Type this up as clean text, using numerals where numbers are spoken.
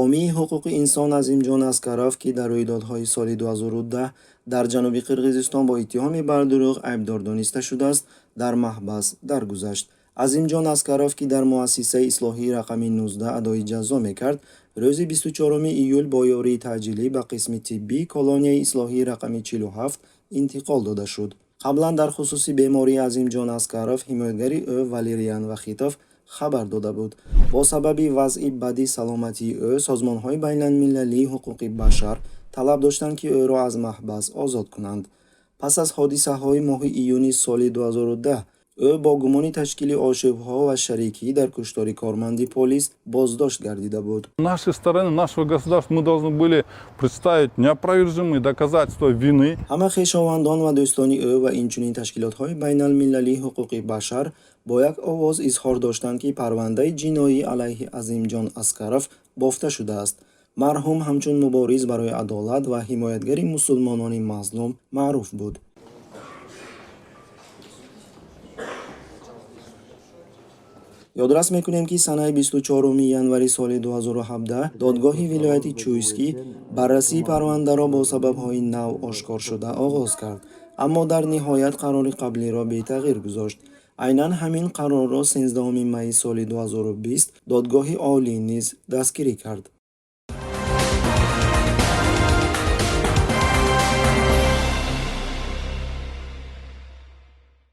Ҳомии ҳуқуқи инсон Азимҷон Аскаров, ки дар рӯйдодҳои соли 2010 дар ҷануби Қирғизистон бо иттиҳоми бардурӯғ айбдор дониста шудааст, дар маҳбас даргузашт. Азимҷон Аскаров, ки дар муассисаи ислоҳии рақами 19 адои ҷазо мекард, рӯзи 24 июл бо ёрии таъҷилӣ ба қисми тиббии колонияи ислоҳии рақами 47 интиқол дода шуд. Қаблан дар хусуси бемории Азимҷон Аскаров ҳимоятгари ӯ Валериан Вахитов хабар дода буд. Бо сабаби вазъи бади саломатии ӯ созмонҳои байналмилалии ҳуқуқи башар талаб доштанд, ки ӯро аз маҳбас озод кунанд. Пас аз ҳодисаҳои моҳи июни соли 2010 ӯ бо гумони ташкили ошӯбҳо ва шарикӣ дар куштори корманди полис боздошт гардида буд. Нашей стороны, нашего государства мы должны были представить неопровержимые доказательства вины. Ҳама хешовандон ва дӯстони ӯ ва инчунин ташкилотҳои байналмилалии ҳуқуқи башар бо як овоз изҳор доштанд, ки парвандаи ҷиноӣ алайҳи Азимҷон Аскаров бофта шудааст. Марҳум ҳамчун мубориз барои адолат ва ҳимоятгари мусулмонони мазлум маъруф буд. Ёдрас мекунем, ки санаи 24 январи соли 2017 додгоҳи вилояти Чуйский баррасии парвандаро бо сабабҳои нав ошкоршуда оғоз кард, аммо дар ниҳоят қарори қаблиро бетағйир гузошт. Айнан ҳамин қарорро 13 майи соли 2020 додгоҳи олӣ низ дастгирӣ кард.